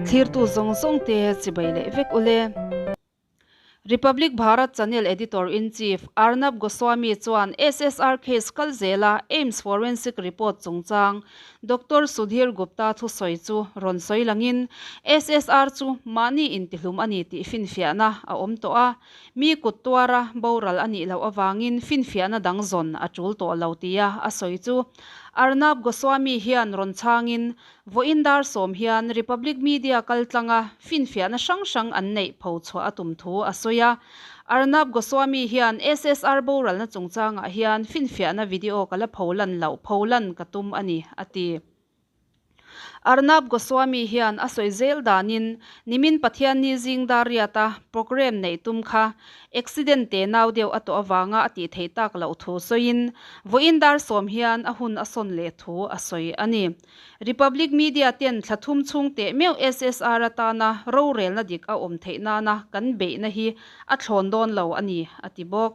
Thlirtu zawng zawng te chibai leh vek ule. Republic Bharat Channel Editor-in-Chief Arnab Goswami chuan SSR case kal zela AIIMS forensic report chungchang Doctor Sudhir Gupta thusawi chu rawn sawi langin SSR chu mahni intihlum a ni tih finfiahna a awm tawh a, mi kut tuara boral a nih loh avangin finfiahna dang zawn a tul tawh lo tia a sawi chu Arnab Goswami hian rawn chhangin Vawiin dar sawm hian Republic Media kaltlanga finfiahna hrang hrang an neih pho chhuah a tum thu a sawi a. Arnab Goswami hian SSR boralna chungchangah hian finfiahna video ka la pho lan loh pho lan ka tum a ni, a ti. Arnab Goswami hian a sawi zel danin nimin Pathianni zing dar riata programme neih tum kha Accident te nau deuh a tawh avanga a tih theih tak loh thu sawiin vawiin dar sawm hian a hun a sawn leh thu a sawi a ni. Republic Media ten thla thum chhung teh meuh SSR atana rorelna dik a awm theih nana kan beihna hi a thlawn dawn lo a ni, a ti bawk.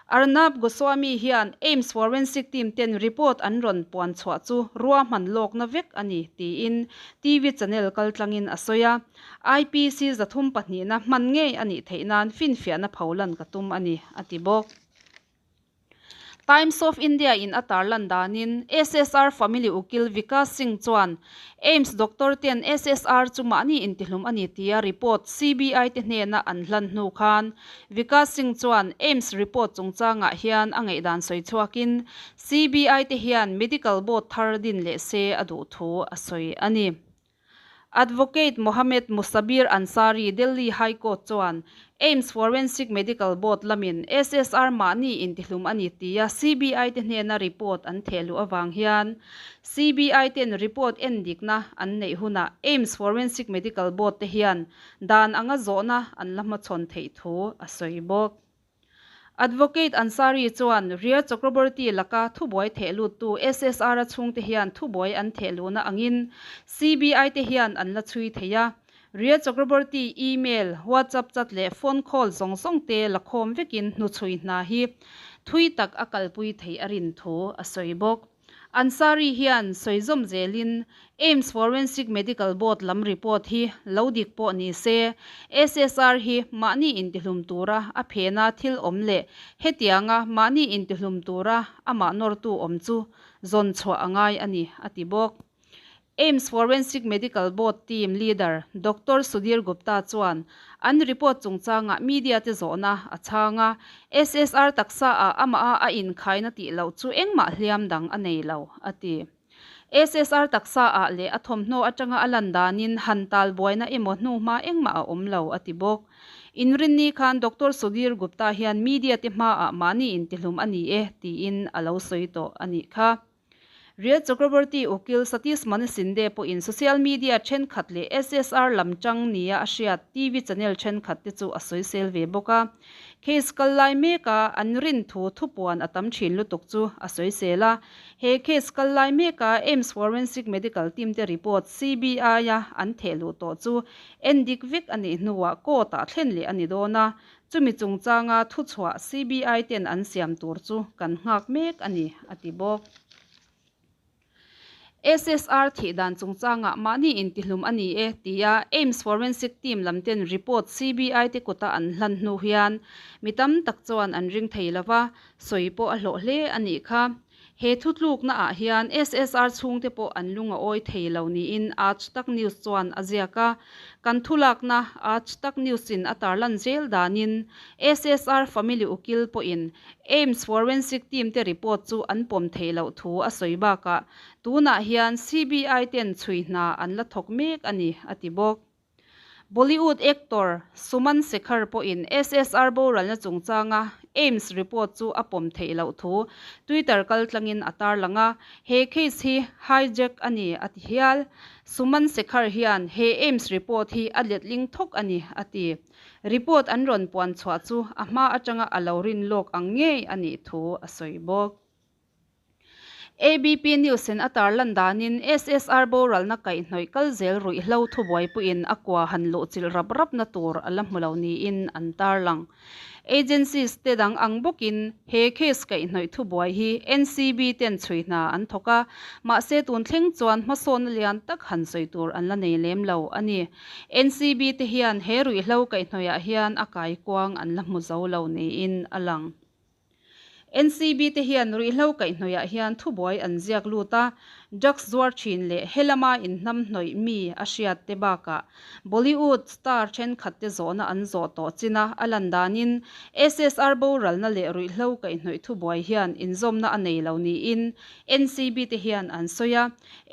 Arnab Goswami hian AIIMS Forensic Team ten report an rawn puan chhuah chu ruahman lawkna vek a ni tiin TV channel kaltlangin a sawi a. IPC 302 na hman ngei a nih theih nan finfiahna pholan ka tum a ni, a ti bawk. Times of India in a tarlan danin SSR family ukil Vikas Singh chuan AIIMS doctor ten SSR chu mahni intihlum a ni tia report CBI te hnena an hlan hnu khan Vikas Singh chuan AIIMS report chungchangah hian a ngaihdan sawi chhuakin CBI te hian medical board thar din leh se a duh thu a sawi a ni. Advocate Mohammed Musabir Ansari, Delhi High Court chuan AIIMS Forensic Medical Board lamin SSR mahni intihlum a ni tia CBI te hnena report an thehluh avang hian CBI ten report en dikna an neih hunah AIIMS Forensic Medical Board te hian dan anga zawhna an la hmachhawn theih thu a sawi bawk. Advocate Ansari chuan Rhea Chakraborty laka thubuai thehluttu SSR-a chhungte hian thubuai an thehluhna angin CBI te hian an la chhui thei a. Rhea Chakraborty email, WhatsApp chat leh phone call zawng zawng te la khawm vekin hnuchhui hna hi thui tak a kalpui theih a rin thu a sawi bawk. Ansari hian sawi zawm zelin AIIMS Forensic Medical Board lam report hi lo dik pawh ni se, SSR hi mahni intihlum tura a phena thil awm leh hetianga mahni intihlum tura amah nawrtu awm chu zawn chhuah a ngai a ni, a ti bawk. AIIMS Forensic Medical Board Team Leader Doctor Sudhir Gupta chuan an report chungchangah media te zawhna a chhang a, SSR taksa ah amah a a inkhaina tih loh chu engmah hliam dang a nei lo, a ti. SSR taksa ah leh a thawmhnaw atanga a lan danin han tal buaina emaw hnuhma engmah a awm lo, a ti bawk. Inrinni khan Doctor Sudhir Gupta hian media te hmaah mahni intihlum a ni e tiin a lo sawi tawh a nih kha. Rhea Chakraborty ukil Satish Manesinde pawhin social media thenkhat leh SSR lam tang nia a hriat TV channel thenkhat te chu a sawisel ve bawk a. Case kal lai meka an rin thu thupuan a tam thin lutuk chu a sawisel a. He case kal lai meka AIIMS Forensic Medical Team te report CBI-a an thehluh tawh chu endik vek a nih hnuah court-ah thlen leh a ni dawn a. Chumi chungchanga thuchhuah CBI ten an siam tur chu kan nghak mek a ni, a ti bawk. SSR thih dan chungchangah mahni intihlum a ni e, tia AIIMS Forensic Team lam ten report CBI te kuta an hlan hnu hian mi tam tak chuan an ring thei lo va, sawi pawh a hlawh hle a nih kha. He thutlukna ah hian SSR chhungte pawh an lung a awi thei lo niin Aaj Tak News chuan a ziak a. Kan thulakna Aaj Tak News in a tarlan zel danin SSR family ukil pawhin AIIMS Forensic Team te report chu an pawm theih loh thu a sawi bakah tunah hian CBI ten chhui hna an la thawk mek a ni, a ti bawk. Bollywood actor Suman Sekhar pawhin SSR boralna chungchanga AIIMS report chu a pawm theih loh thu Twitter kaltlangin a tarlang a, he case hi hijack a ni a ti hial. Suman Sekhar hian he AIIMS report hi a letling thawk a ni a ti. Report an rawn puan chhuah chu a hma atanga a lo rin lawk ang ngei a nih thu a sawi bawk. ABP News in a tarlan danin SSR boralna kaihhnawih kal zel ruihhlo thubuaipuiin a kua han luhchilh rap rapna tur a la hmu lo niin an tarlang. Agencies te dang ang bawkin he case kaihhnawih thubuai hi NCB ten chhui hna an thawk a, mahse tun thleng chuan hmasawnna lian tak han sawi tur an la nei lem lo a ni. NCB te hian he ruihhlo kaihhnawihah hian a kaikuang an la hmu zo lo niin a lang. NCB te hian ruihhlo kaihhnawihah hian thubuai an ziak lut a, drugs zuar thin leh helama inhnamhnawih mi a hriat te bakah Bollywood star thenkhat te zawhna an zawh tawh chin a, a lan danin SSR boralna leh ruihhlo kaihhnawih thubuai hian inzawmna a nei lo niin NCB te hian an sawi a,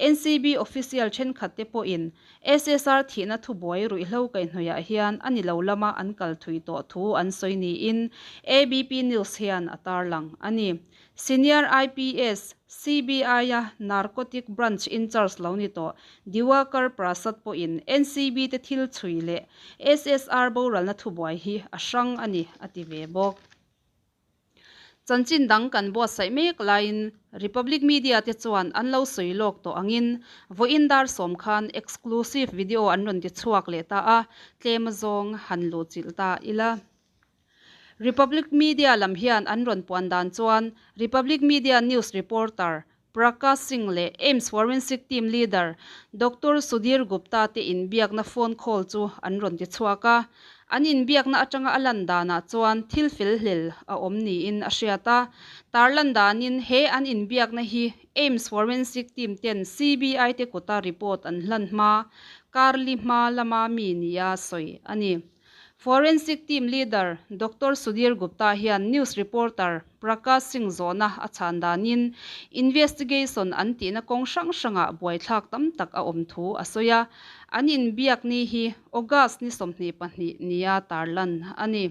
NCB official thenkhat te pawhin SSR thihna thubuai ruihhlo kaihhnawihah hian a ni lo lama an kal thui tawh thu an sawi niin ABP News hian a tarlang a ni. Senior IPS, CBI-a Narcotic Branch in-charge lo ni tawh Diwakar Prasad pawhin NCB te thil chhui leh SSR boralna thubuai hi a hrang a ni a ti ve bawk. Chanchin dang kan buatsaih mek laiin Republic Media te chuan an lo sawi lawk tawh angin vawiin dar sawm khan exclusive video an rawn ti chhuak leh ta a, tlem azawng han luhchilh ta ila. Republic Media lam hian an rawn puan dan chuan Republic Media News Reporter Prakash Singh leh AIIMS Forensic Team Leader Doctor Sudhir Gupta te inbiakna phone call chu an rawn ti chhuak a. An inbiakna atanga a lan danah chuan thil fel hlel a awm niin a hriat a. Tarlan danin he an inbiakna hi AIIMS Forensic Team ten CBI te kuta report an hlan hma, karli hma lama mi nia sawi a ni. Forensic Team Leader Doctor Sudhir Gupta hian news reporter Prakash Singh zawhna a chhan danin investigation an tihna kawng hrang hrangah buaithlak tam tak a awm thu a sawi a, an inbiak ni hi August ni 22 nia tarlan a ni.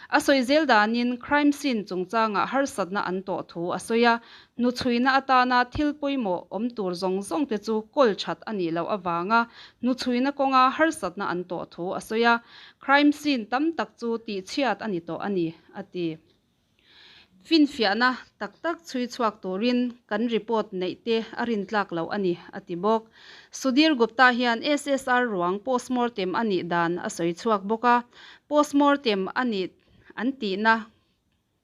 A sawi zel danin crime scene chungchangah harsatna an tawh thu a sawi a, hnuchhuina atana thil pawimawh awm tur zawng zawng te chu kawl that a nih loh avanga hnuchhuina kawnga harsatna an tawh thu a sawi a, crime scene tam tak chu tihchhiat a ni tawh a ni, a ti. Finfiahna tak tak chhui chhuak turin kan report neih te a rintlak loh a ni, a ti bawk. Sudhir Gupta hian SSR ruang postmortem a nih dan a sawi chhuak bawk a, postmortem a nih an tihna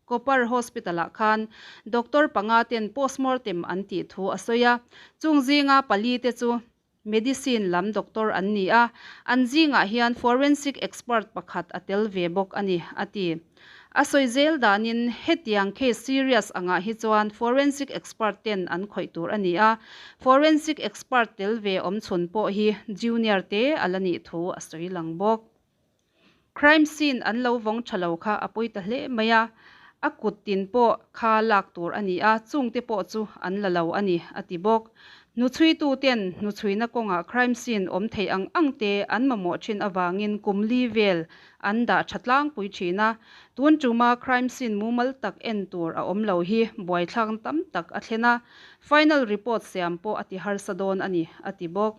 Copper Hospital-ah khan doctor panga ten postmortem an tih thu a sawi a, chung zinga pali te chu medicine lam doctor an ni a, an zingah hian forensic expert pakhat a tel ve bawk a ni, a ti. A sawi zel danin hetiang case serious angah hi chuan forensic expert ten an khawih tur a ni a, forensic expert tel ve awmchhun pawh hi junior te a la nih thu a sawi lang bawk. Crime scene an lo vawng tha lo kha a pawi ta hle mai a, a kut tin pawh kha lak tur a ni a, chungte pawh chu an la lo a ni, a ti bawk. Hnuchhuitu ten hnuchhuina kawngah crime scene awm thei ang ang te an mamawh thin avangin kum li vel an dah tha tlangpui thin a, tun tuma crime scene mumal tak en tur a awm lo hi buaithlakna tam tak a thlen a, final report siam pawh a ti harsa dawn a ni, a ti bawk.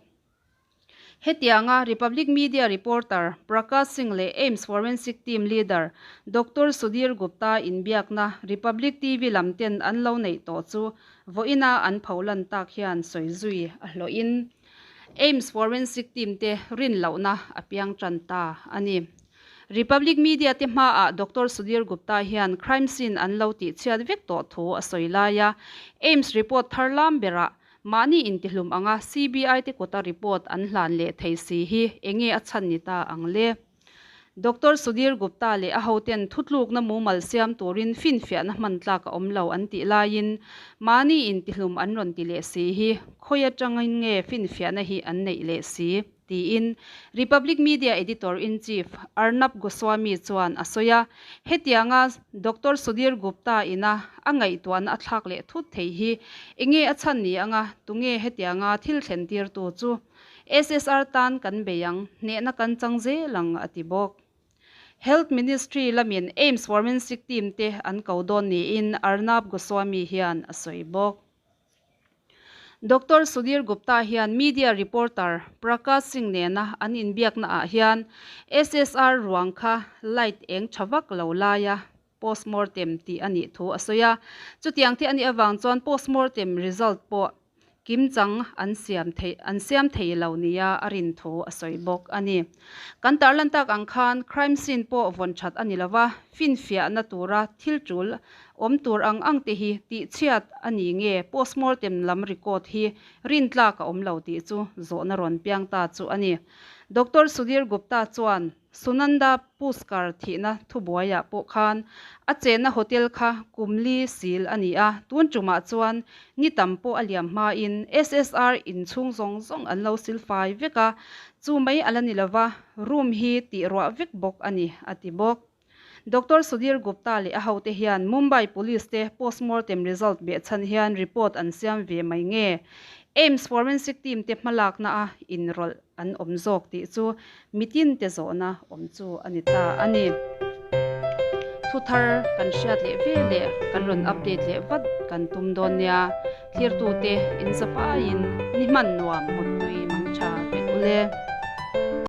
Hetianga Republic Media reporter Prakash Singh leh AIIMS Forensic Team Leader Doctor Sudhir Gupta inbiakna Republic TV lam ten an lo neih tawh chu vawiina an pholan tak hian sawi zui a hlawhin AIIMS Forensic Team te rin lohna a piang tan ta a ni. Republic Media te hmaah Doctor Sudhir Gupta hian crime scene an lo tihchhiat vek tawh thu a sawi lai a, AIIMS report thar lam berah Mahni intihlum anga CBI te kuta report an hlan leh thei si hi enge a chhan ni ta ang le? Doctor Sudhir Gupta leh a hoten thutlukna mumal siam turin finfiahna hman tlak a awm lo an tih laiin mahni intihlum an rawn ti leh si hi khawi atangin nge finfiahna hi an neih leh si? tiin Republic Media Editor-in-Chief Arnab Goswami chuan a sawi a. Hetianga Doctor Sudhir Gupta ina a ngaihtuahna a thlak leh thut thei hi enge a chhan ni anga tunge hetianga thil thlen tirtu chu SSR tan kan bei ang, hnehna kan chang zel ang, a ti bawk. Health Ministry lamin AIIMS Forensic Team te an ko dawn niin Arnab Goswami hian a sawi bawk. Doctor Sudhir Gupta hian media reporter Prakash Singh nena an inbiakna ah hian SSR ruang kha light eng tha vak lo laia postmortem tih a nih thu a sawi a. Chutiang te a nih avang chuan postmortem result pawh Kimchang an siam theih an siam thei lo nia a rin thu a sawi bawk a ni. Kan tarlan tak ang khan crime scene pawh vawn that a ni lo va, finfiahna tura thil tul awm tur ang ang te hi tihchhiat a ni nge postmortem lam record hi rintlak a awm lo tih chu zawhna rawn piang ta chu a ni. Doctor Sudhir Gupta chuan Sunanda Pushkar thihna thubuaiah pawh khan a chenna hotel kha kum li sil a ni a, tun tumah chuan ni tam pawh a liam hmain SSR inchhung zawng zawng an lo sil fai vek a, chu mai a la ni lova, room hi tih ruah vek bawk a ni, a ti bawk. Doctor Sudhir Gupta leh a hote hian Mumbai Police te postmortem result behchhan hian report an siam ve mai nge? AIIMS forensic team te hmalakna a inrawlh an awm zawk tih chu mitin te zawhna awm chu a ni ta a ni. Thu thar kan hriat leh ve leh kan rawn update leh vat kan tum dawn nia. Thirtute in zafaiin ni hman nuam muttui mang tha vek ule.